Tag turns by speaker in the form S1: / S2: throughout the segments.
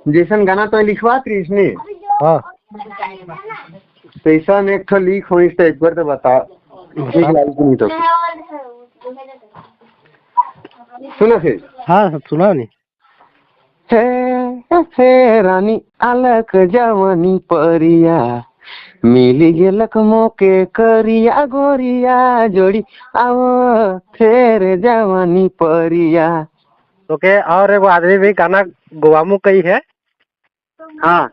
S1: जैसन गाना तो लिखवात रहीस नी।
S2: हाँ।
S1: तैसन एक ठो लीक होइस तो एक बार तो बता, ठीक लागी कि नहीं तो सुनो फिर।
S2: हाँ, सुनाओ नी।
S1: हे हे रानी अलक जवानी परिया, मिली गेलक मोके करिया गोरिया, जोड़ी आओ फेर जवानी परिया।
S2: तो के और एगो आदमी भी गाना गवामू कही है।
S1: हाँ।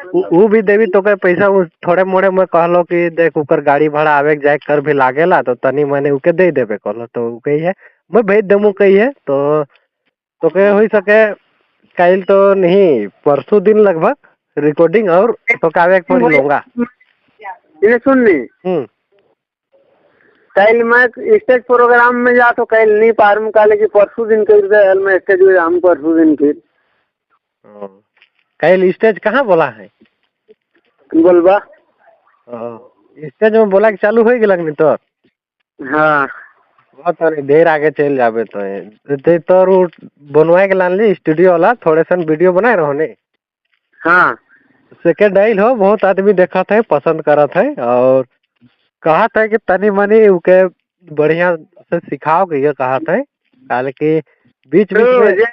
S2: उ भी देवी तो के पैसा उ थोड़े मोड़े में कहलो कि देख उकर गाड़ी भाड़ा आवे के जाए कर भी लागेला, तो तनी मनी उके दे देबे कहलो, तो उ कही है मैं भेज देमू कही है। तो के हो सके कल तो नहीं, परसों दिन लगभग रिकॉर्डिंग और तो कावे के पड़ी लूंगा।
S1: इन्हें सुन ली। कल मैं स्टेज प्रोग्राम में जा तो कल नहीं पारूम, काले कि परसों दिन कर दे हल मैं स्टेज में हम परसों दिन फिर।
S2: कल स्टेज कहाँ बोला है?
S1: बोलबा।
S2: स्टेज में बोला के चालू हो गेलक नहीं तो?
S1: हाँ।
S2: बहुत तोरे देर आगे चल जाबे तो ते तोर उ बनवाए के लान ली स्टूडियो वाला थोड़े सन वीडियो बनाए रहो ने।
S1: हाँ।
S2: सेकेंड आइल हो, बहुत आदमी देखत है, पसंद करत है और कहत है कि तनी मनी उके बढ़िया से सिखाओ के ये कहत है, काले कि बीच बीच
S1: तो
S2: में
S1: जे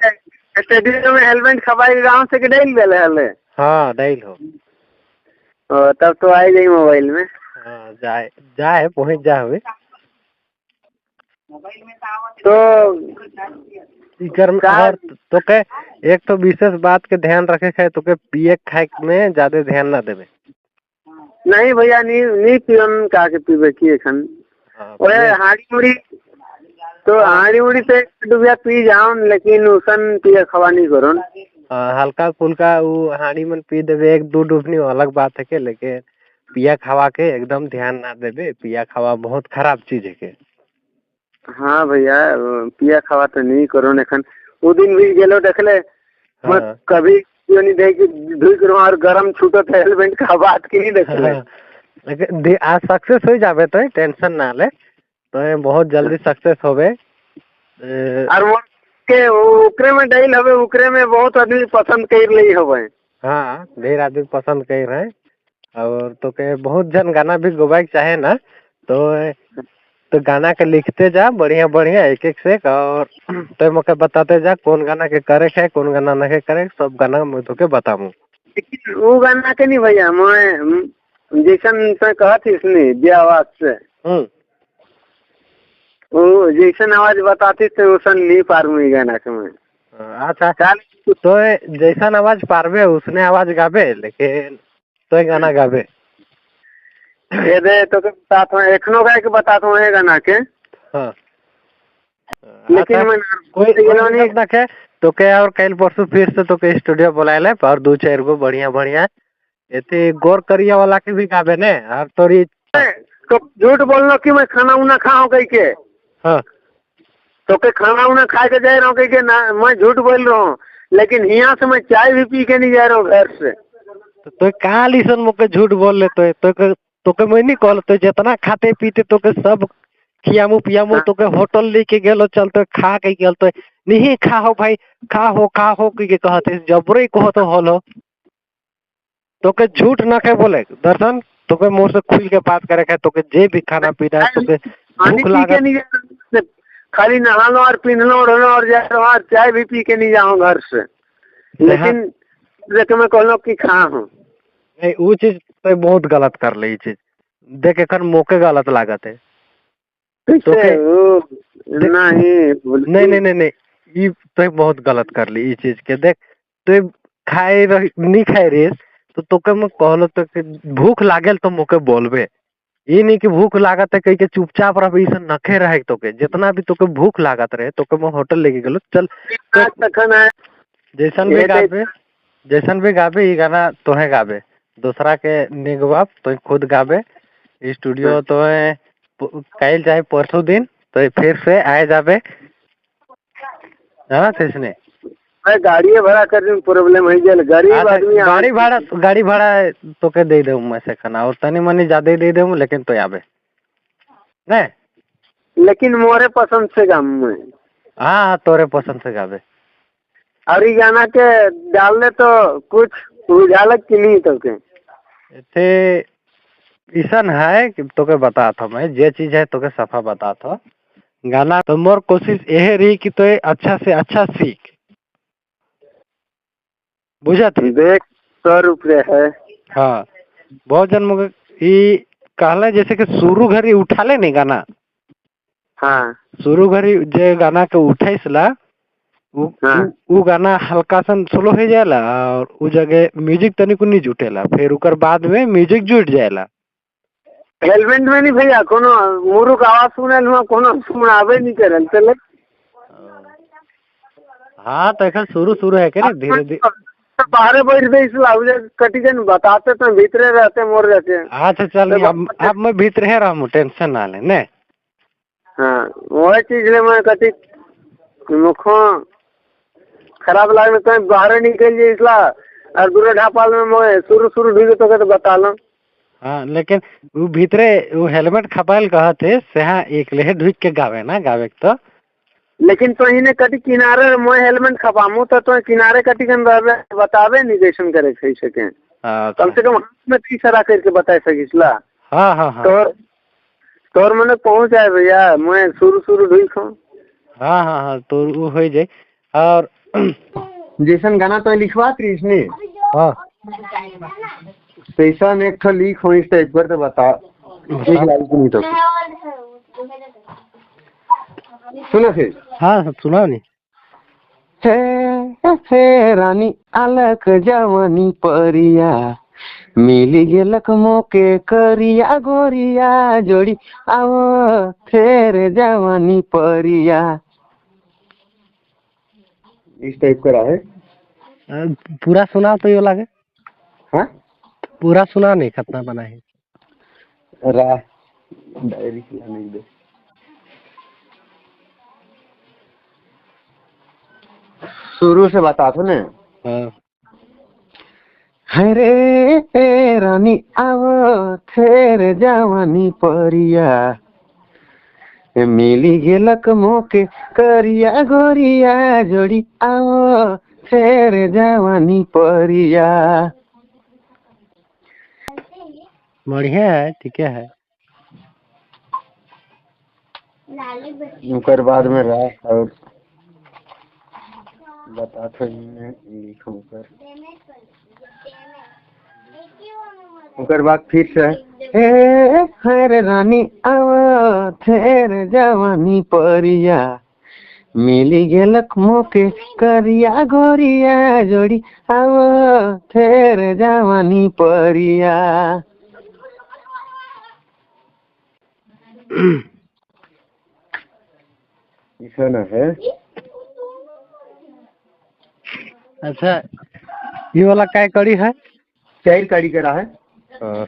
S1: स्टूडियो में हेलमेट खबाई गांव से के डाल देले हले।
S2: हाँ, डाइल हो।
S1: ओ, तब तो आई जाई मोबाइल में।
S2: हाँ, जाए जाए पहुंच जा हुए।
S1: तो
S2: इकर में
S1: का
S2: और तो के एक तो विशेष बात के ध्यान रखे के है, तो के पिए खाए में ज्यादा ध्यान ना देवे।
S1: नहीं भैया, नहीं नहीं पियन का के पीबे की एखन।
S2: हाँ,
S1: ओए
S2: पिए
S1: हाड़ी मुड़ी तो हाड़ी मुड़ी से डुबिया पी जाऊन, लेकिन उसन पिए खवा नहीं करोन।
S2: हाँ, हल्का फुल्का उ हाड़ी मन पी देवे एक दो डुबनी अलग बात है के, लेकिन पिया खावा के एकदम ध्यान ना देवे, पिया खावा बहुत खराब चीज है के।
S1: हाँ भैया, पिया खावा तो नहीं करोन एखन। उ दिन भी गेलो देखले मैं।
S2: हाँ।
S1: कभी यो नहीं देख धुई करो और गरम छूटत है हेलमेट का बात की नहीं देखले।
S2: हाँ, लेकिन आज सक्सेस हो जाबे तो टेंशन ना ले, तो ये बहुत जल्दी सक्सेस होबे।
S1: और वो के ओकरे में डैल हवे, ओकरे में बहुत आदमी पसंद कर ली हवे।
S2: हाँ, ढेर आदमी पसंद कर रहे और तो के बहुत जन गाना भी गवाए के चाहे ना, तो गाना के लिखते जा बढ़िया बढ़िया एक एक से, और तो मके बताते जा कौन गाना के करे के है, कौन गाना नहीं करे, सब गाना मैं तोके बतामू।
S1: लेकिन वो गाना के नहीं भैया, मैं जैसन तो कहत इसने जे आवाज से वो जैसन आवाज बताती तो उसन नहीं पारू ई गाना के मैं।
S2: अच्छा।
S1: चल।
S2: तो जैसन आवाज पारबे उसने आवाज गाबे, लेकिन तो गाना गाबे।
S1: ये दे तो के बताता हूँ, एखनो गाय के बताता हूँ ये गाना के।
S2: हाँ।
S1: लेकिन
S2: अच्छा,
S1: मैं
S2: कोई
S1: गेलो
S2: कोई
S1: नहीं।
S2: दिक्कत ना के तो के और कल परसों फिर से तो के स्टूडियो बुलाए ले और दो चार गो बढ़िया बढ़िया एते गौर करिया वाला के भी गाबे ने और तोरी।
S1: तो झूठ बोलना कि मैं खाना उना खाऊं कह के।
S2: हाँ।
S1: तो के खाना उना खा के जा रहा हूँ कह के ना, मैं झूठ बोल रहा हूँ, लेकिन यहाँ से मैं चाय भी पी के नहीं जा रहा हूँ घर से।
S2: तो काल ईसन मोके झूठ बोल ले, तो के मैं नहीं कहल तो जितना खाते पीते तो के सब खियामू पियामू।
S1: हाँ।
S2: तो के होटल लेके गेलो, चल तो खा के गेल तो नहीं खा हो भाई, खा हो खा हो के कहते जबरे कहत होलो। तो के झूठ ना के बोले दर्शन, तो के मुंह से खुल के बात करे के, तो के जे भी खाना पीना है तो के
S1: पानी
S2: भूख
S1: पी के
S2: लागत
S1: नहीं जा रहा, खाली नहा लो और पीन लो ओढ़ लो और जा रहा और चाय भी पी के नहीं जाऊँ घर से, लेकिन देख मैं कहलो कि खा हूँ।
S2: नहीं, वो चीज तो बहुत गलत कर ले, ई चीज देख एखन मोके गलत लागत है।
S1: कैसे?
S2: तो
S1: वो नहीं।
S2: नहीं नहीं नहीं नहीं, ई तो बहुत गलत कर ली ई चीज के। देख तो खाए रही नहीं खाए रहीस तो तोके मैं कहलो तो कि भूख लागल तो मोके बोलबे, ई नहीं कि भूख लागत है कह के चुपचाप रहबे। ई सब नखे रहे तोके, जितना भी तोके भूख लागत रहे तोके मैं होटल लेके गेलो चल तो
S1: तखन है।
S2: जैसन भी
S1: ये तो
S2: गाबे, जैसन भी गाबे, ई गाना तोहे गाबे, दूसरा के नहीं गवाब, तो खुद गाबे। स्टूडियो तो कल चाहे परसों दिन तो फिर से आए जाबे। हाँ, कैसने?
S1: मैं गाड़ी भाड़ा कर दूं, प्रॉब्लम है गेल गरीब
S2: अच्छा,
S1: आदमी।
S2: गाड़ी भाड़ा, गाड़ी भाड़ा तो के दे देऊ मैं से खाना और तनी मनी ज्यादा दे देऊ, लेकिन तो आबे नहीं।
S1: लेकिन मोरे पसंद से गाम में।
S2: हाँ हाँ, तोरे पसंद से गाबे।
S1: और ई गाना के डालने तो कुछ बुझालक कि नहीं तोके?
S2: एथे ईसन है कि तोके बतात हूँ मैं, जे चीज है तोके सफा बतात हूँ। गाना तो मोर कोशिश यही रही कि तो अच्छा से अच्छा सीख, बुझत ही?
S1: देख 100 रुपये है।
S2: हाँ, बहुत जन मोके ई कहले जैसे कि शुरू घरी उठा ले नहीं गाना। शुरू घरी जे गाना के उठाइसला उ उ गाना हल्का सन स्लो हो जाएला और उ जगह म्यूजिक तनिक नहीं जुटेला, फिर उकर बाद में म्यूजिक जुट जाएला।
S1: हेलमेट में नहीं भैया, कोनो मुरुक आवाज सुनल हुआ, कोनो सुनाबे नहीं करल चले।
S2: हाँ, तो एखन शुरू शुरू है के ना, धीरे धीरे।
S1: बाहरे बैठ गई इसला कटी जन बताते तो भीतरे रहते मोर रहते।
S2: अच्छा चल, अब मैं भीतर ही रहूँ, टेंशन ना ले ने।
S1: हाँ, वही चीज ले मैं कटी मुखो खराब लागने तो बाहर निकल जाए इसला और दूर ढापाल में मैं शुरू शुरू ढूंढे तो बता लो।
S2: हाँ, लेकिन वो भीतरे वो हेलमेट खपाइल कहते से हाँ एक लेहे ढुक के गावे ना गावे तो।
S1: लेकिन तो ही ने कटी किनारे मैं हेलमेट खपामू तो किनारे कटी कन रहबे बताबे नहीं जैसन करे सही सके। कम से कम हाथ में तो इशारा करके बता सकिसला।
S2: हाँ हाँ हाँ।
S1: तोर मने पहुंच जाए भैया, मैं शुरू शुरू ढुक हूँ।
S2: हाँ हाँ हाँ, तो वो हो जाए और
S1: जैसन गाना तो लिखवा रही इसने।
S2: हाँ।
S1: पैसा में एक ठो लीक हो इस टाइप पर तो बता ठीक लागी नहीं तो सुनो फिर।
S2: हाँ सुनाओ नहीं।
S1: हे रानी अलक जवानी परिया मिली गेलक मोके करिया गोरिया जोड़ी आओ फेर जवानी परिया, इस टाइप का है।
S2: पूरा सुनाओ तो ये लागे।
S1: हाँ
S2: पूरा सुना नहीं कितना बना है।
S1: रा डायरी नहीं दे शुरू से बता तो ने।
S2: हाँ।
S1: हरे रानी आओ थेर जवानी परिया मिली गेलक मोके करिया गोरिया जोड़ी आओ थेर जवानी परिया।
S2: बढ़िया है, ठीक है।
S1: उकर बाद में रहा और बता तो लिखूं कर उकर बाद फिर से हे हर रानी आओ थेर जवानी परिया मिली गेलक मोके करिया गोरिया जोड़ी आओ थेर जवानी परिया। ऐसा ना है।
S2: अच्छा ये वाला काय कड़ी है?
S1: चार कड़ी करा है।
S2: हाँ।